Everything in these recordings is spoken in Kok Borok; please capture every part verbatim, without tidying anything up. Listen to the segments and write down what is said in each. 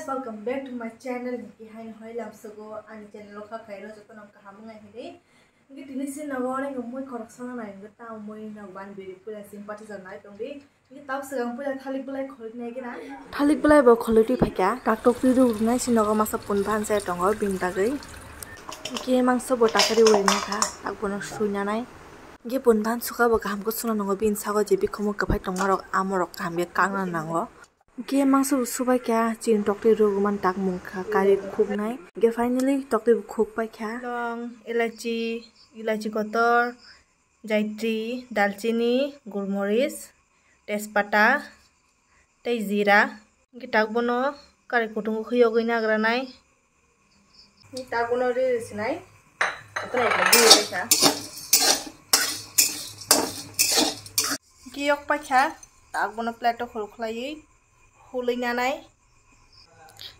Welcome back to my channel. Hingke haino hai lamsogo ani channel o kha khairo jotono kaham wngnai hinwi. Hingke tini se nogo ani mui khoroksa nai hingke ta mui no ban biri pura sim pati jar nai tongdi. Hingke tau swkang puila thalik belai khoroknai gina. Thalik belai bo khorokti phaikha. Taktok twi ruk rwnai se nogo masa pun ban jai tongo bini bagwi. Hingke mangso bo takari uri nai kha tak bono sui nanai. Hingke pun ban suka bo kaham khe suna nango bini sago je bikhomo kwphai tongma rok amo rok kaham khe kakna nango. Hingke mangso bo subai kha chini tokte rwgman tak mung kha kari khuknai. Hingke finally tokte bo khuk pai kha. Long, elaichi, elaichi kotor, jaitri, dalchini, gulmoris, tejpata, tei jira. Hingke tak bono kari kutung o khuyogwi nagranai. Hingke tak bono ri rwsinai. Hingke yok paikha, tak bono plate o khuluk khlaiwi hulwi nanai.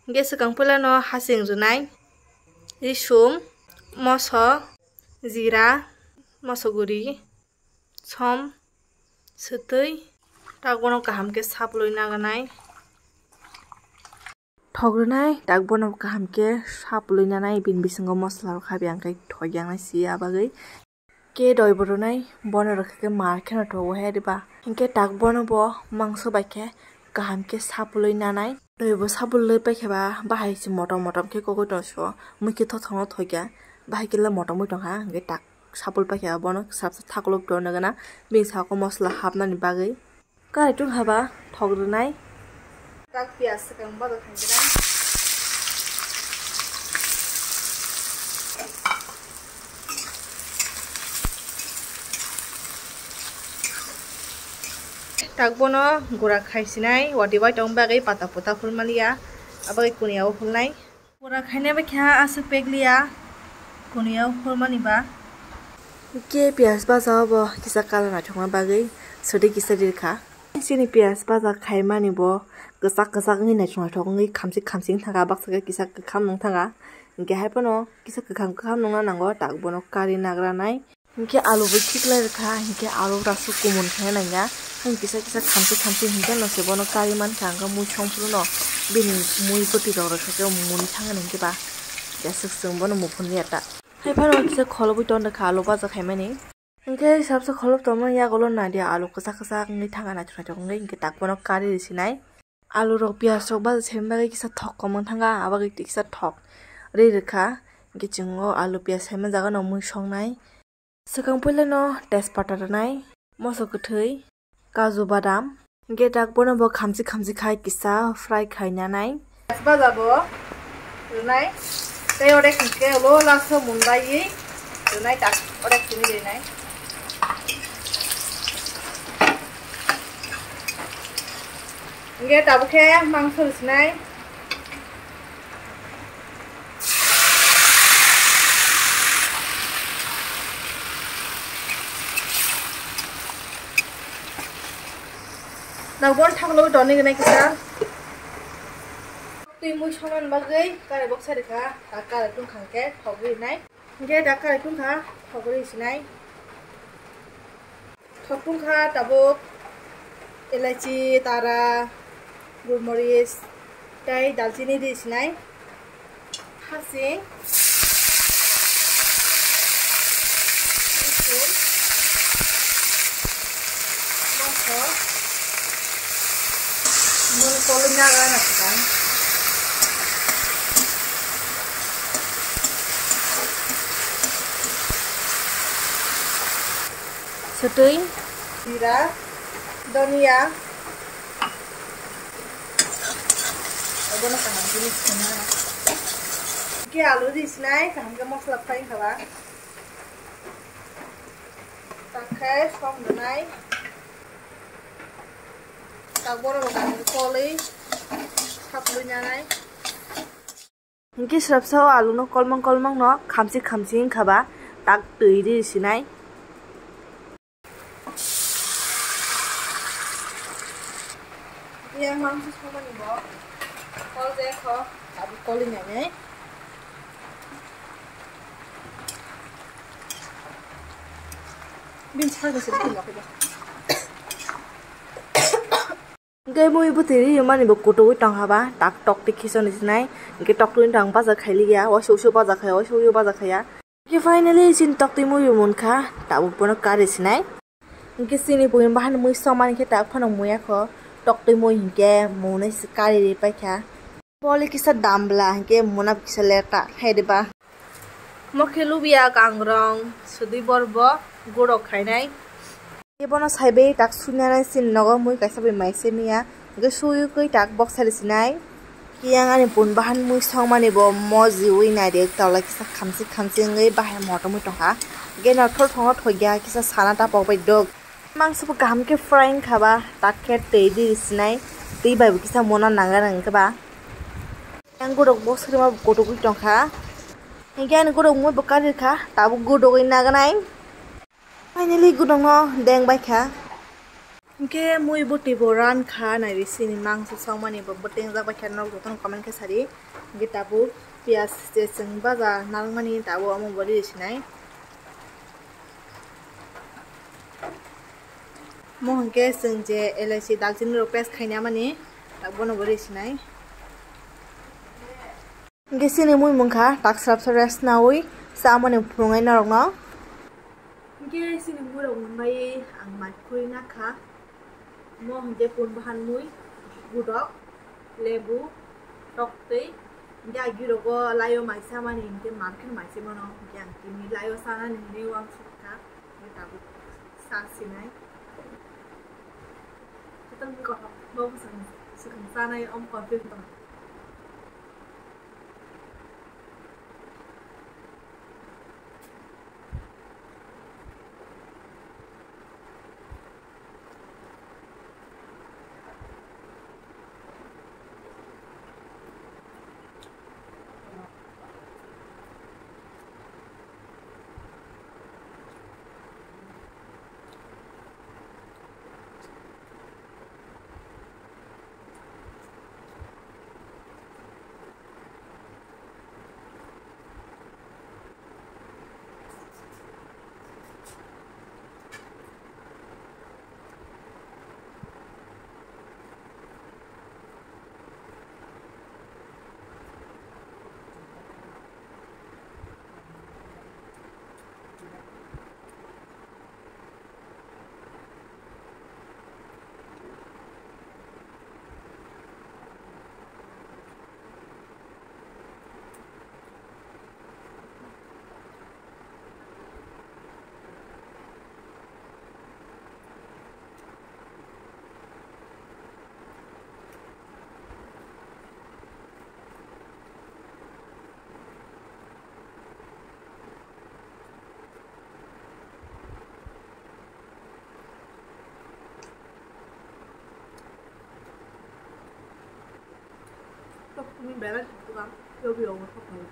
Hingke swkang puila no hasing rwnai, risum, moso, jira, moso guri, som, swtwi, tak bono kaham khe sapului naganai. Thok rwnai, tak bono kaham khe sapului nanai, bini bisingo mosola rok habya hwnkhe thok yangnai si ya bagwi. Khe doi bo rwnai, bono rwkha khe mar kheno thogo hai riba. Hinkhe tak bono bo mangso bai khe kaham khe sapului nanai. Doi bo sapului pai khe ba bahai se motom motom khe kogwi tong sio, mui khe thothokno thokya, bahai khe le motom oi tongkha, hinkhe tak sapul paikha bono sabsa thakuluk rwna gana bini saka mosola hapnani bagwi. Kaitung haba thok rwnai. Tak piyaj swkang bada khaigwna. Tak bono gura khaisinai, wati bai tong bagwi pata puta phulmaliya, abagwi kuniya o phulnai. Pura khaina bai kha aswk pekliya, kuniya phormani ba. Khe piyaj baja o bo kisa colour naithokna bagwi swtwi kisa rirkha. Chini piyaj baja khaimani bo kwchak kwchak wngwi naithok naithok wngwi khamsik khamsik wngthangkha, baksa khe kisa kwkham wngthangkha. Hinkhe hai phano kisa kwkham kwkham wngna nango, tak bono kari nagranai. Hinkhe alu bo khiklai rwkha, hinkhe alu rw aswk kumun khe nangya. Ang kisa kisa khamchi khamchi hinkhe no se bono kari mankha, ang khe mui songphuru no bini mui bwtwi rok rwkha khe muni thangani hinkhe ba. Jeswk chwng bono muphunliya ta. Hai phano kisa kholobwi ton rwkha alu baja khaimani. Hinkhe sabsa kholob tongmani yagulo naidi alu kwchak kwchak wngwi thangkha naithok naithok wngwi, hinkhe tak bono kari rwsinai. Alu rok piyaj rok baja saimani bagwi kisa thok kwmwng thangkha, abagwi kisa thok ri rwkha. Hinkhe chwng o alu piyaj saimani jaga no mui songnai. Swkang puila no tejpata rwnai, moso kwthwi, kaju badam, hinkhe tak bono bo khamchi khamchi khai kisa fry khai nanai. Baja bo rwnai, tei orek hinkhe ulo last o munbaiwi rwnai, tak orek simi rwnai. Hinkhe tabuk khe mangso rwsinai. Nang bon thanglo doni gwnai kisa. Twi mui songna bagwi karai boksa rikha, ta karai tungkha khe thok rinai. Hinkhe da karai tungkha, thok ri sinai. Thok tungkha tabuk elaichi, tara, gulmoris, tei dalchini ri sinai. Hasing. Rosung. Mosok. Mui koloi naga na kwtal. Swtwi. Jira. Donia. Obono kaham khe mix khaina. Khe alu ri sinai, kaham khe mosla fry khala. Takhe som rwnai. Tak bono bo kok kolwi saplwi nanai. Hinkhe swrapsa o alu no kolmang kolmang no khamchi khamchi wngkha ba tak twi ri sinai. Yang mangsa songmani bo kol je kho, abo koli nai nai. Bin sa ga se bin ga. Tei mui bwtwi ri mani bo kutugwi tongkha ba, tak tok twi khichoni sinai. Hwnkhe tok twi tong baja khailiya, waisa usu baja khaya, waisa uyo baja khaya. Hwnkhe finally chini tok twi mui bo munkha, tabuk bono kari sinai. Hwnkhe chini buini bahan mui songmani khe tak phano muya kho, tok twi mui hwnkhe mui nai se kari ri paikha. Bole kisa dambla hwnkhe muna kisa leta khaide ba. Mo khe lubiya kangrong sudui borbo gurok khainai. Bono saibe tak sunyanai sin nogo mui kaisa bai mai se miya. Hwnkhe suyukui tak bok sari sinai. Yang ani bun bahan mui songmani bo mojiwi naide tola kisa khamsi khamsi wngwi bahai motomwi tongkha. Hwnkhe nothor thongo thokya kisa sana tapok bai dok. Mangsa bo kaham khe fry wngkha ba, tak khe twi di sinai, twi bai bo kisa mona nangya nangkhe ba. Yang gurok bo srima bo kotogwi tongkha. Hwnkhe ani gurok mui bo kari kha, tabuk gudogwi naganai. Finally gudokno deng bai kha. Hwnkhe mui bo twi bo ran kha, naidi sini mangsa songmani bo bwteng jak bai kha, nok jotono comment khe sadi. Hwnkhe tabuk piyaj je chwng baja narwkmani tabuk omo bo ri sinai. Mo hwnkhe chwng je elaichi dalchini rok paste khaina mani, tak bono bo ri sinai. Hwnkhe chini mui mungkha tak srap srap rest naui chamani phunuknai norokno. Hwnkhe chini mui rok mwnbai ang mai khurui nakha. Mo hwnkhe pun bahan mui, gudok, lebu, toktwi, hwnkhe agi rogo laio mai chamani hwnkhe mar kheno mai se mano, hwnkhe ang tini laio chanani hwnwi uansukha, hwnkhe tabuk cha sinai. Jotono kothok bo bwswk swkang chanai omo confuse tong. Tok tumi belai thok tokang, yobi yogo thok tokang.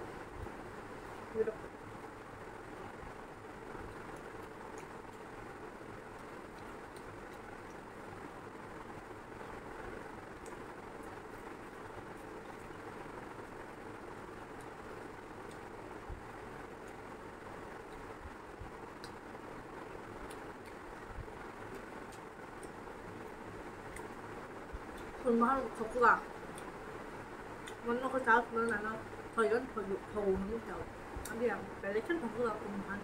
Pun mahal sokula. Mano ko chao sumana nano thoyon thoyu thoyu nung chao. Abi yang pelechen sokula pun mahal.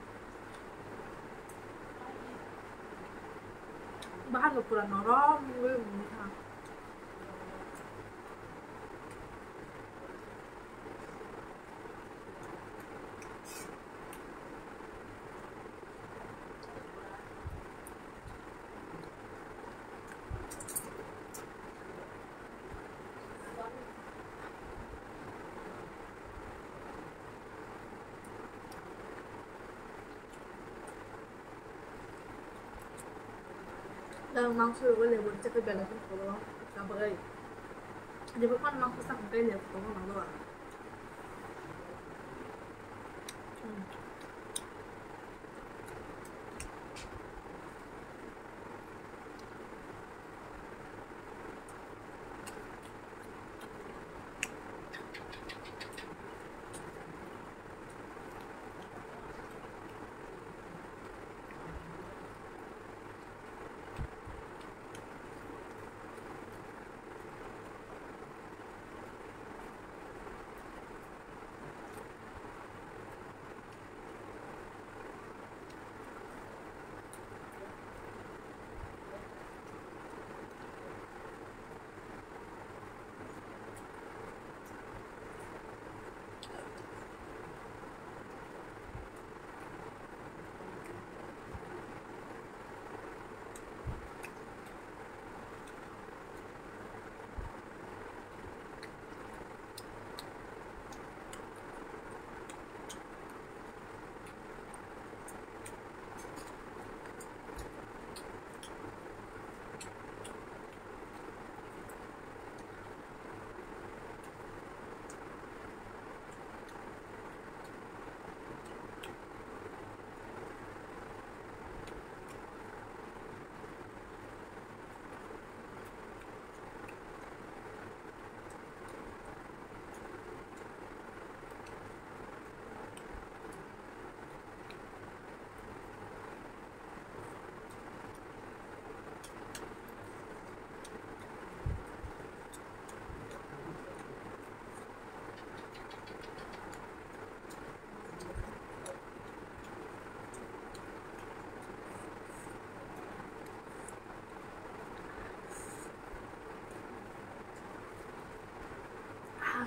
Bahan pura norom nung nung ha. Nang mangso rogo lebu chakhe belai kheno kobo kabagai. Jebo pan mangso sakhe lebu kobo nanglo.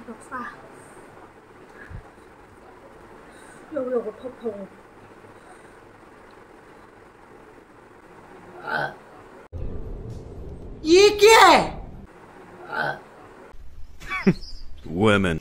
Noksa. Logo logo thok thok. Ike! Women.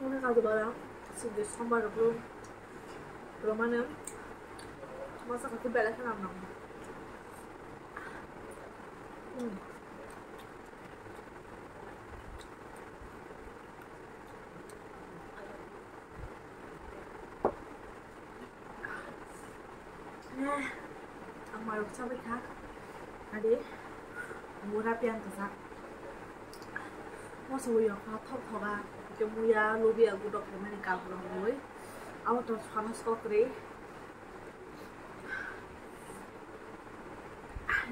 Mone kadu bara, sindi sombar rok romane masa kaki belai khana nang. Hmm. Ang marok chabai kha. Ade, mura pian kasa. Moso yo kha thok thoga. Ke muya lobi agu dok mani kal kula hoi. Awa to chana skok re.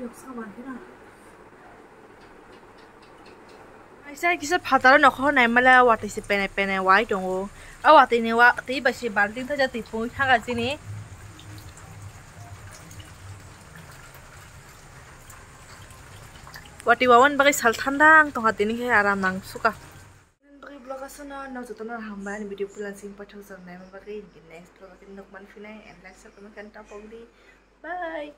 Yok saman kina. Kaisa kisa phataro nokhor naimala watwi se pene pene wai tongo. A watwi ni watwi bai se balting thaja twi pungwi thanga chini. Pati wawan bagwi sal thanda ang tongha tini khe aram nang suka. Bagwi vlog aswkno no jotono hambai ani video puila sing paithak jang naima bagwi, next vlog o tini nukman phinai and like share comment kan tapok di. Bye.